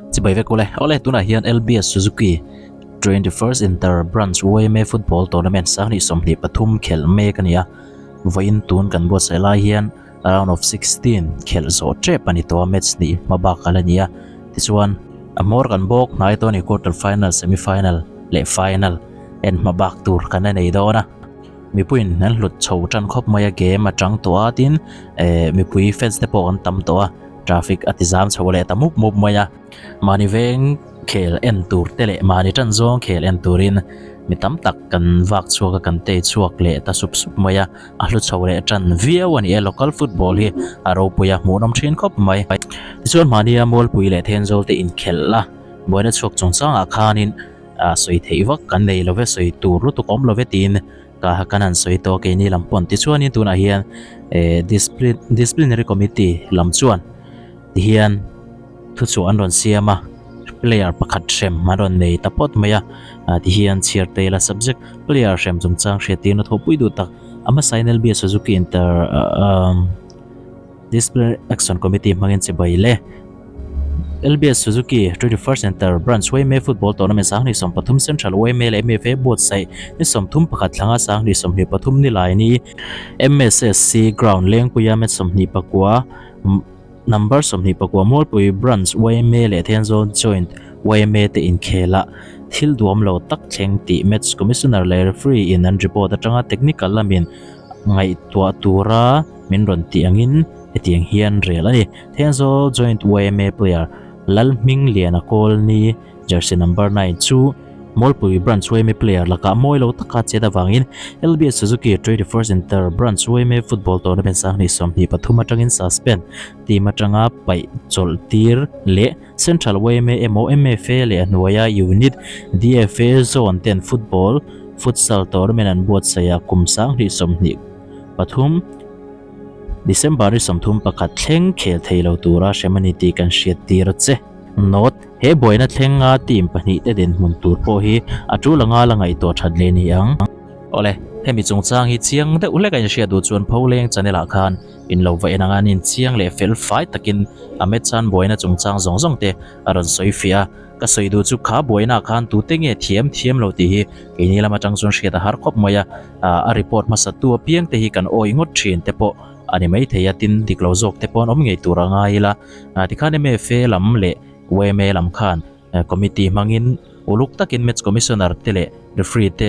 Chibai vek ule. Awle tunah hian LBS Suzuki 21st Inter Branch YMA Football Tournament sanghnih 23 khelh mek a ni a. Vawiin tun kan buatsaih lai hian round of 16 khelh zawh tep a ni tawh a, match hnih hma bak a la ni a. Tichuan a hmawr kan bawk hnai tawh a ni quarter final, semi final leh final en hma bak tur kan la nei dawn a. Mipuiin an hlut chho tan khawp mai a game a tang tawh a tin eh mipui fans te pawh an tam tawh a traffic a ti zam chho leh ta mup mup mai a mahni veng khel en tur te leh mahni tan zawng khel en turin mi tam tak kan vak chhuak a kan tei chhuak leh ta sup sup mai a a hlu chho leh tan viau a ni e local football hi a ropui a hmuhnawm thin khawp mai tichuan mahnia mualpui leh thenzawl te inkhelh a buaina chhuak chungchangah khanin a sawi theih vak kan nei lo ve sawi tur lutuk awm lo ve tiin ka kan han sawi tawh a keini lam pawn tichuanin tunah hian eh discipline disciplinary committee lam chuan tihian thuchhuah an rawn siam a player pakhat hrem an rawn nei ta phawt mai a ah tihian chhiar te ila subject player hrem chungchang hriattirna thawhpui duh tak a hmasa in L_B Suzuki inter ah umm. Disciplinary Action Committee hmangin chibai le. LBS Suzuki 21st Center Branch YMA Football Tournament 2023 Central YMA leh MFA buatsaih ni 31 thlanga 2023 ni lai ni MSSC Ground Lengpuia match 29 Number 29 Mualpui Branch YMA leh Thenzawl Joint YMA te inkhelah thil duam lo tak thleng tih Match Commissioner leh Referee in an report atanga technical lamin ngaihtuah tura min rawn tih angin hetiang hian rel a ni. Thenzawl Joint YMA player Lalhmingliana Kawlni jersey number 9 chu Mawlpui Branch YMA player lakah mawi lo taka chet avangin LBS Suzuki 21st Inter Branch YMA Football Tournament 2023 atangin suspend team atanga paih chawlh tir leh Central YMA emaw MFA leh a hnuaia unit DFA zone ten football futsal tournament an buatsaih a kum 2023 December ni 31 thleng khel thei lo tura hrem a ni tih kan hriat tir a che. Note, He buaina thlenga team pahnihte dinhmun tur pawh hi a tul anga la ngaihtuah that leh ni ang. Awle, hemi chungchang hi chiang deuh hlek a inhriat duh chuan Pholeng channel ah khan in lo va en anga an inchiang leh fel fai takin a Metchan buaina chungchang zawng zawng te a rawn sawi fiah a. Ka sawi duh chu kha buaina ah khan tute nge thiam thiam lo tih hi keini lam atang chuan hriat a har khawp mai a, a report hmasa tu apiang te hi kan awi ngawt thin te pawh a ni maithei a, tin dik lo zawk te pawh an awm ngei tur a ngai ila. Tikhan MFA lam leh YMA lam khan Committee hmangin uluk takin Match Commissioner te leh Referee te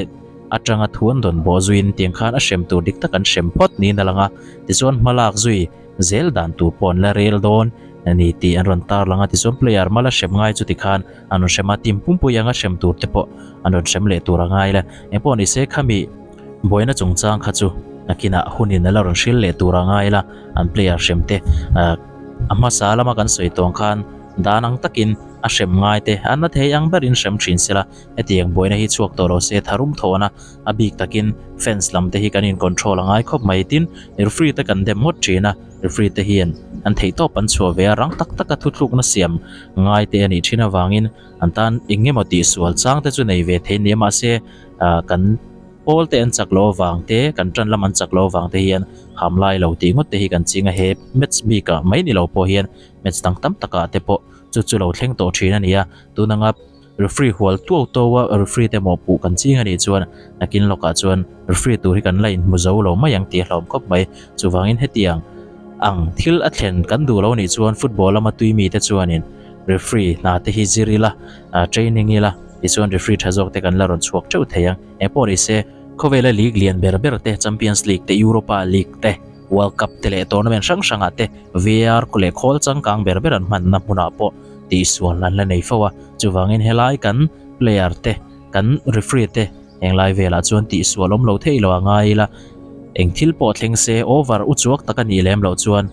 atanga thu an dawn bawh zuiin tiang khan a hrem tur dik tak an hrem phawt niin a lang a, tichuan hmalak zui zel dan tur pawh an la rel dawn a ni tih an rawn tarlang a, tichuan player hmala hrem ngai chu tikhan an rawn hrem a, team pumpui anga hrem tur te pawh an rawn hrem leh tur a ngai la, engpawh ni se khami buaina chungchang kha chu nakinah hunin a la rawn hril leh tur a ngai la, an player hrem te a hmasa lama kan sawi tawng khan dan ang takin a hrem ngai te a na thei ang berin hrem thin sela hetiang buaina hi chhuak tawh lo se tharum thawhna a bik takin fans lam te hi kan in control a ngai khawp mai tin referee te kan dem ngawt thin a referee te hian an theih tawp an chhuah ve a rang tak taka thuthlukna siam ngai te a nih thin avangin an tan eng emaw tihsual chang te chu nei ve thei nia mahse ah kan pawl te an chak loh avang te kan tan lam an chak loh avang te hian ham lai lo tih ngawt te hi kan ching a he match bikah mai ni lo pawh hian match dang tam takah te pawh chu chu lo thleng tawh thin a ni a tun anga referee hual tuau tuau a referee te mawhpuh kan ching a nih chuan nakin lawkah chuan referee tur hi kan la inhmu zo lo mai ang tih a hlauhawm khawp mai chuvangin hetiang ang thil a thlen kan duh lo nih chuan football lama tui mite chuanin referee hna te hi zir ila ah training ila tichuan referee tha zawk te kan la rawn chhuak teuh thei ang engpawh ni se khawvela league lian ber ber te Champions League te Europa League te World Cup te leh tournament hrang hrangah te VAR leh khawl changkang ber ber an hmanna hmunah pawh tihsual an la nei fo a, chuvangin helai kan player te, kan referee te henglai velah chuan tihsual awm lo theih lo a ngai ila, eng thil pawh thleng se over uchuak tak a nih lem loh chuan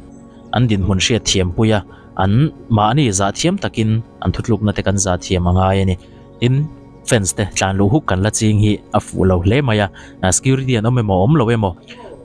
an dinhmun hriat thiam pui a, an mahni zah thiam takin an thutlukna te kan zah thiam a ngai a ni. Tin, fans te tlan luh huk kan la ching hi a fuh lo hle mai a, security an awm emaw awm lo emaw,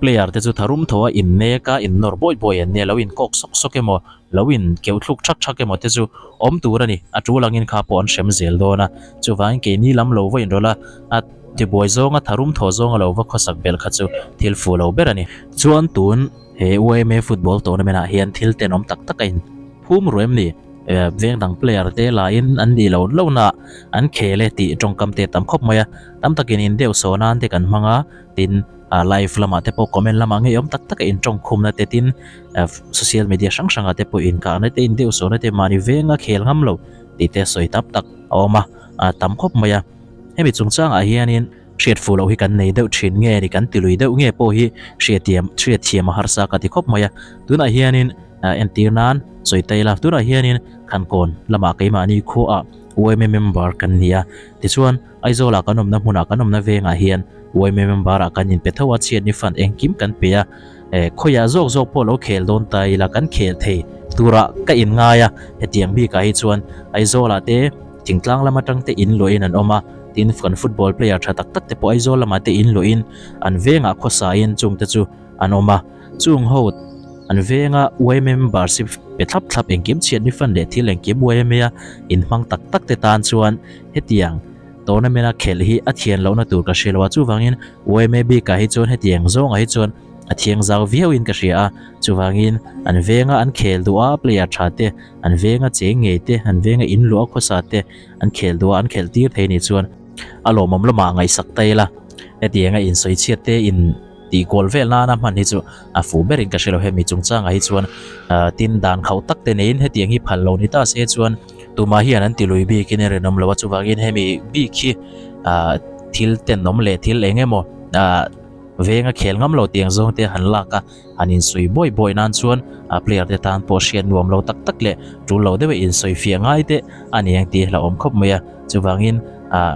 player te chu tharum tho a in nek a, in nawr bawi bawi an nia, lo in kawk sawk sawk emaw, lo in keuh thluk thak thak emaw te chu awm tur a ni, a tul angin kha pawh an hrem zel dawn a, chuvangin keini lam lo va inrawlh a, a tibuai zawnga tharum thaw zawnga lo va khawsak belh kha chu thil fuh lo ber a ni. Chuan tun he YMA football tournament ah hian thil tenawm tak tak a in phum ruh em ni? Veng dang player te lahin an nih loh lohna an khel e tih tawngkam te tam khawp mai a. Tam takin in deuh saw nan te kan hmang a, tin live lamah te pawh comment lamah ngeiawm tak taka in tawngkhumna te tin social media hrang hrangah te pawh inkahna te in deuh sawhna te mahni venga khel ngam lo tih te sawi tam tak a awm a, tam khawp mai a. Hemi chungchangah hianin hriat fuh loh hi kan nei deuh thin nge ni kan ti lui deuh nge pawh hi hriathiam hriatthiam a harsa ka ti khawp mai a. Tunah hianin entir nan sawi ta ila tunah hianin Khankawn lamah keimahni khuaah yma member kan ni a, tichuan Aizawlah kan awmna hmunah kan awmna vengah hian yma member ah kan inpe tho a, chhiatni fund engkim kan pe a, khawiah zawk zawk pawh lo khel dawn ta ila kan khel thei turah ka inngai a, hetiang bikah hi chuan Aizawlah te thingtlang lam atang te in luahin an awm a, tin kan football player tha tak tak te pawh Aizawl lamah te in luahin an vengah khawsain chung te chu an awm a, chung ho an venga yma membership pe thlap thlap engkim chhiatni fund leh thil engkim yma a inhmang tak tak te tan chuan hetiang tournament a khelh hi a thian lohna tur ka hre lo a, chuvangin yma bikah hi chuan hetiang zawngah hi chuan a thiang zau viauin ka hria a, chuvangin an venga an khel duh a player tha te, an venga cheng ngei te, an venga in luah khawsa te an khel duh a, an khelh tir thei ni chuan a lawmawm lamah ngaihsak ta ila, hetianga insawi chhiat te in tih kual vel nana hman hi chu a fuh berin ka hre lo hemi chungchangah hi chuan tin dan khauh tak te neiin hetiang hi phal lo ni ta se chuan tumah hian an ti lui bikin a rinawm lo a chuvangin hemi bik hi thil tenawm leh thil eng emaw venga khel ngam lo tiang zawng te han lak a han insawi bawi bawi nan chuan a player te tan pawh hriat nuam lo tak tak leh tul lo deuh a insawi fiah ngai te a ni ang tih hlauhawm khawp mai a chuvangin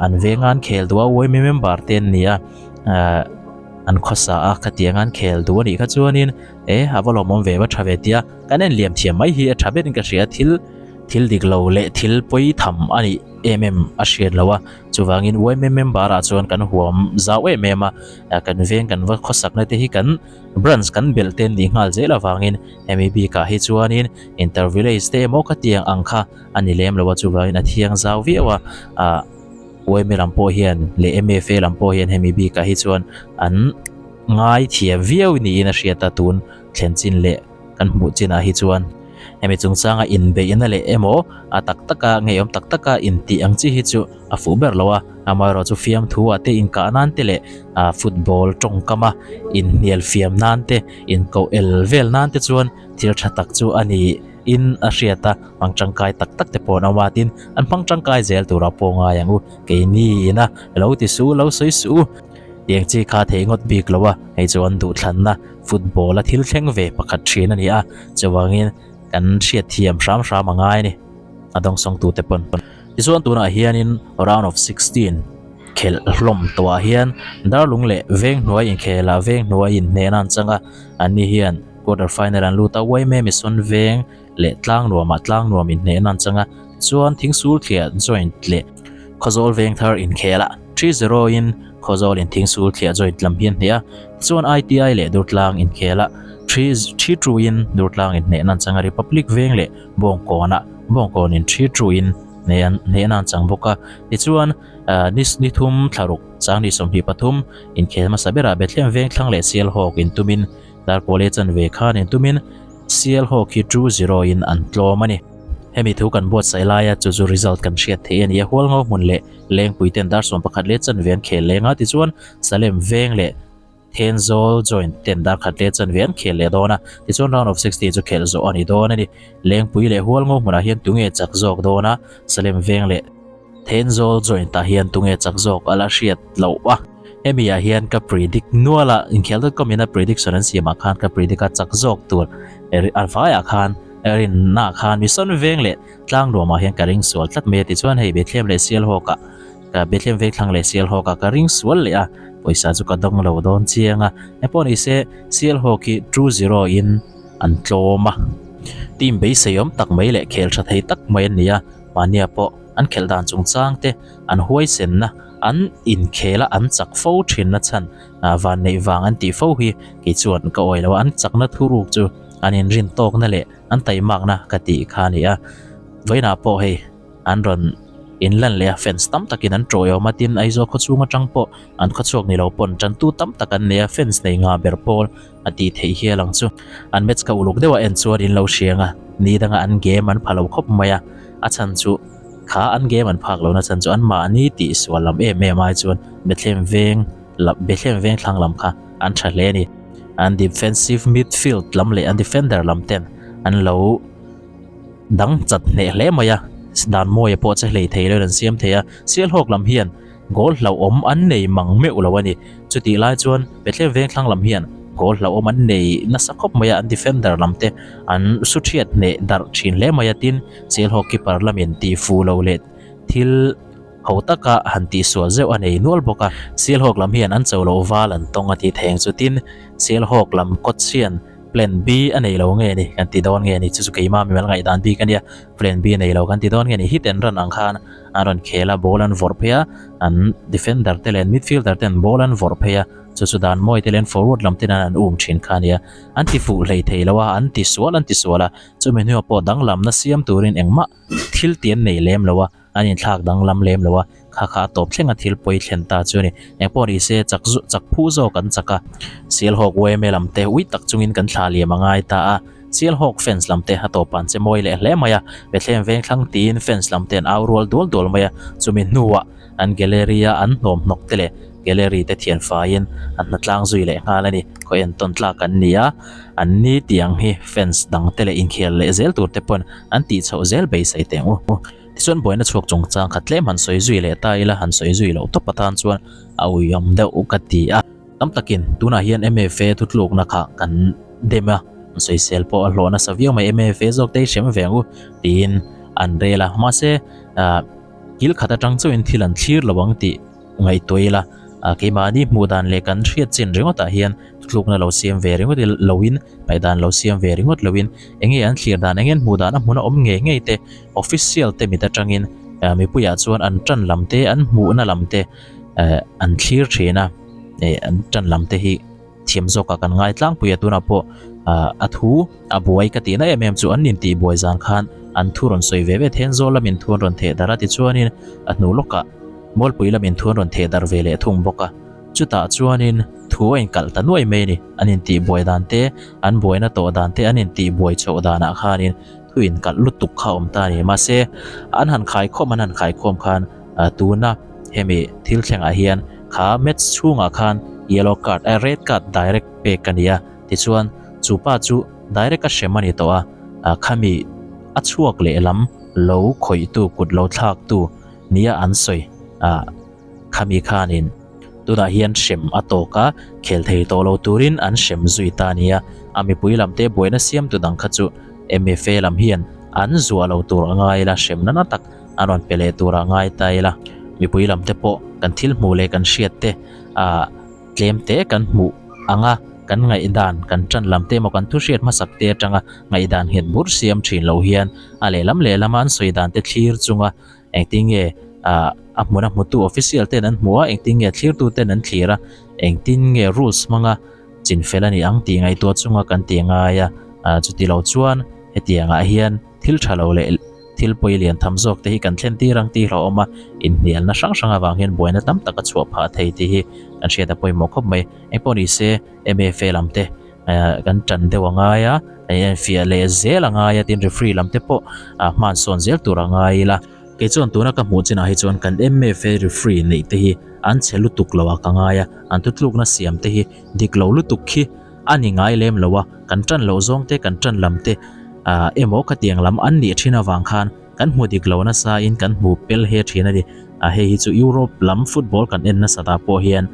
an venga an khel duh a yma member te an ni a. An khawsa a, khatiang an khel duh a nih kha chuanin e a va lawmawm ve va tha ve tia kan en liam thiam mai hi a tha berin ka hria thil thil dik lo leh thil pawi tham a nih em em a hriat lo a chuvangin yma member ah chuan kan huam zau em em a kan veng kan va khawsakna te hi kan branch kan belh te an nih nghal zel avangin hemi bikah hi chuanin inter village te emaw khatiang ang kha a ni lem lo a chuvangin a thiang zau viau a ah. Yma lam pawh hian leh MFA lam pawh hian hemi bikah hi chuan an ngai thiam viau niin a hriat a tun thlen chin leh kan hmuh chinah hi chuan hemi chungchanga inbeihna leh emaw a tak taka ngeiawm tak taka intih ang chi hi chu a fuh ber lo a, amaherawh chu fiamthu ah te inkah nan te leh ah football tawngkama inhnial fiam nan te inkoh el vel nan te chuan thil tha tak chu a ni. In a hriat a, hmang tangkai tak tak te pawh an awm a, tin an hmang tangkai zel turah pawh ngai ang u, keini ina lo ti suh u, lo sawi suh u tiang chi kha thei ngawt bik lo a, hei chu an duhthlanna football a thil thleng ve pakhat thin a ni a, chuvangin kan hriat thiam hram hram a ngai a ni, a dawngsawngtute pawn. Tichuan tunah hianin round of 16 khelh hlawm tawhah hian Darlung leh Venghnuai inkhelah Venghnuai inhnehna an chang a, anni hian Quarter final an lut a, Uaime Mission Veng leh Tlangnuamah Tlangnuam inhnehna an chang a, tichuan Thingsul Thliah Joint leh Khawzawl Vengthar inkhel a, 3-0 in Khawzawl in Thingsul Thliah Joint lam hi an hneh a, tichuan ITI leh Durtlang inkhel a, 3-2 in Durtlang inhnehna an chang a, Republic Veng leh Bawngkawnah Bawngkawn in 3-2 in hnehna an chang bawk a, tichuan ni thum thlaruk Changni 23 inkhel hmasa berah Bethlehem Vengthlang leh Sialhawk intumin Darpawle chanve khan in tumin Sialhawk hi 2-0 in an tlawm a ni. Hemi thu kan buatsaih laia chu chu result kan hriat theih a ni a, Hualngo hmun leh Lengpui ten dar 11 leh chanve an khel leng a, tichuan Salem Veng leh Thenzawl Joint ten dar khat leh chanve an khel leh dawn a, tichuan round of 16 chu khelh zawh a ni dawn a ni. Lengpui leh Hualngo hmunah hian tunge chak zawk dawn a, Salem Veng leh Thenzawl joint ah hian tunge chak zawk a la hriat loh a, hemi ah hian ka predict nual a, inkhel dawt kawmin a prediction an siam ah khan ka predict a chak zawk tur a vai ah khan rinna ah khan Mission Veng leh Tlangnuam ah hian ka ring sual tlat mai a tichuan hei Bethlehem leh Sialhawk ah ka Bethlehem Vengthlang leh Sialhawk ah ka ring sual leh a, pawisa chu ka dawng lo dawn chiang a, engpawh ni se Sialhawk hi 2-0 in an tlawm a, team beisei awm tak mai leh khel tha thei tak mai an ni a. Mahnia pawh an khelh dan chungchang te, an huaisenna, an inkhel a an chak fo thinna chhan van neih vang an tih fo hi kei chuan ka awih lo a, an chakna thuruk chu an inrin tawkna leh an taimakna ka tih kha a ni a. Vawiinah pawh hei an rawn Inlan leh a fans tam takin an tawiawm a tin Aizawl khawchhung atang pawh an khawchhuak ni lo pawn tantu tam tak an nei a fans nei ngah ber pawl a tih theih hial ang chu. An match kha uluk deuh a en chuan in lo hriang a, ni danga an game an pha lo khawp mai a, a chhan chu kha an game an phak lohna chhan chu an mahni tih sual lam em em ai chuan Bethlehem veng lam Bethlehem veng thlang lam kha an tha hle a ni. An defensive midfield lam leh an defender lam ten an lo dang chat hneh hle mai a, dan mawia pawh che hlei thei loin an siam thei a, Sialhawk lam hian goal hlauhawm an nei mang meuh lo a ni. Chutih lai chuan Bethlehem Vengthlang lam hian goal hlauhawm an nei nasa khawp mai a, an defender lam te an su thiat hneh darh thin hle mai a, tin Sialhawk keeper lamin tih fuh lo leh thil ho taka han tihsual zeuh a nei nual bawk a. Sialhawk lam hian an cho loh val an tawng a tih thei ang chu, tin Sialhawk lam coach hian Plan B a nei lo nge ni kan ti dawn nge ni chu chu keimah mimal ngaihdan bik a nia Plan B a nei lo kan ti dawn nge ni hit and run ang khan an rawn khel a ball an vawrh phei a an defender te leh an midfielder ten ball an vawrh phei a chu chu dan mawi te leh an forward lam ten an um thin kha a nia an ti fuh hlei thei lo a an ti sual an ti sual a chumi hnuah pawh danglamna siam turin engmah thil ti an nei lem lo a. An inthlak danglam lem lo a, kha kha a tawp thleng a thil pawi thlen ta chu a ni. Engpawh ni se chak zu chak phu zawk an chak a, Sialhawk yma lam te ui tak chungin kan thla liam a ngai ta a, Sialhawk fans lam te a tawp an che mawi leh hle mai a, Bethlehem Vengthlang tiin fans lam te an au rual dual dual mai a, chumi hnuah an gallery a an hnawm hnawk te leh gallery te thian faiin an hnatlang zui leh nghal a ni. Khaw entawn tlak an ni a, an ni tiang hi fans dang te leh inkhel leh zel tur te pawn an tih chhoh zel beisei teh ang u. Tichuan buaina chhuak chungchang kha tlem han sawi zui leh ta ila, han sawi zui loh tawp atan chuan a uiawm deuh ka ti a. Tam takin tunah hian MFA thutlukna kha kan dem a, an sawisel pawh a hlawh nasa viau mai, MFA zawk te hi hrem ve ang u tiin an rel a. Mahse kil khat atang chauhin thil an thlir lo ang tih ngaihtuah ila, keimahni hmuh dan leh kan hriat chin ringawtah hian thutlukna lo siam ve ringawt loin, ngaihdan lo siam ve ringawt loin, enge an thlir dan, enge an hmuh dan a hmun a awm ngei ngei te, official te mit atangin mipuiah chuan an tan lam te, an hmuhna lam te an thlir thin a, an tan lam te hi thiam zawkah kan ngai tlangpui a, tunah pawh a thu a buai ka tihna em em chu an intih buai zan khan an thu rawn sawi ve ve Thenzawl lamin thu an rawn theh darh a tichuanin a hnu lawkah Mualpui lamin thu an rawn theh darh ve leh thung bawk a, chutah chuanin thu a inkalh ta nuai mai a ni, an intih buai dan te, an buaina tawh dan te, an intih buai chhoh danah khanin thu inkalh lutuk kha a awm ta a ni. Mahse, an han khaikhawm an han khaikhawm khan tuna hemi thil thlengah hian kha match chhungah khan yellow card eh red card direct pek a ni a, tichuan chu pa chu direct a hrem a ni tawh a, khami a chhuak lehlam lo khawihtu kut lo thlaktu nia an sawi a khami khanin tunah hian hrem a tawk a, khel thei tawh lo turin an hrem zui ta nia, a mipui lam te buaina siamtu dang kha chu MFA lam hian an zuah lo tur a ngai ila hrem nana tak an rawn pe leh tur a ngai ta ila, mipui lam te pawh kan thil hmuh leh kan hriat te ah tlem te kan hmuh ang a, kan ngaihdan kan tan lam te emaw kan thu hriat hmasak te atanga ngaihdan nghet bur siam thin lo hian a lehlam lehlam a an sawi dan te thlir chunga Engtin nge ah a hmuna hmutu official ten an hmu a, engtin nge thlirtu ten an thlir a, engtin nge rules hmanga chinfel a ni ang tih ngaihtuah chunga kan ti ngai a, ah chuti lo chuan hetiangah hian thil tha lo leh thil pawi lian tham zawk te hi kan thlen tir ang tih hlauhawm a, inhnialna hrang hrang avang hian buaina tam tak a chhuah phah thei tih hi kan hriat a pawimawh khawp mai. Engpawh ni se MFA lam te kan tan deuh a ngai a, kan inenfiah leh zel a ngai a tin referee lam te pawh hman sawn zel tur a ngai ila. Kei chuan tuna ka hmuh chinah hi chuan kan MFA referee neih te hi an chhe lutuk lo a ka ngai a, an thutlukna siam te hi dik lo lutuk khi a ni ngai lem lo a, kan tan loh zawng te kan tan lam te emaw khatiang lam an nih thin avang khan Kan hmu dik lo nasa in kan hmu pel he thin a ni. A hei hi chu Europe lam football kan en nasa ta pawh hian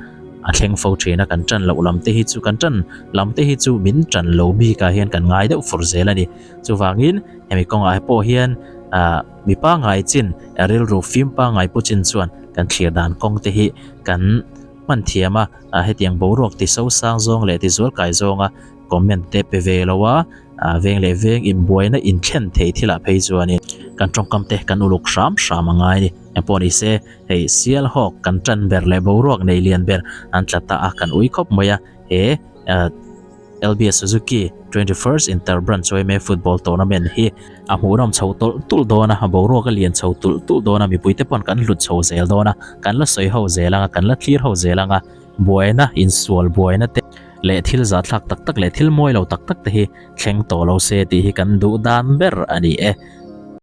a thleng fo thin a, kan tan loh lam te hi chu kan tan lam te hi chu min tan lo bik ah hian kan ngai deuh fur zel a ni. Chuvangin hemi kawngah pawh hian ah mi pangngai chin rilru fim pangngai pu chin chuan kan thlir dan kawng te hi kan hman thiam a, hetiang boruak ti so sang zawng leh ti zual kai zawnga comment te pe ve lo a. Ah veng leh veng inbuaina inthlen thei thilah phei chuanin kan tawngkam te kan uluk hram hram a ngai a ni. Engpawh ni se hei Sialhawk kan tan ber leh boruak nei lian ber an tla ta a kan ui khawp mai a, he ah LBS Suzuki 21st Inter Branch yma Football Tournament hi a hmuhnawm chho tawlh tulh dawn a, boruak a lian chho tulh tulh dawn a, mipuite pawn kan hlut chho zel dawn a, kan la sawi ho zel ang a, kan la thlir ho zel ang a, buaina, insual buaina te leh thil zahthlak tak tak leh thil mawi lo tak tak te hi thleng tawh lo se tih hi kan duh dan ber a ni e.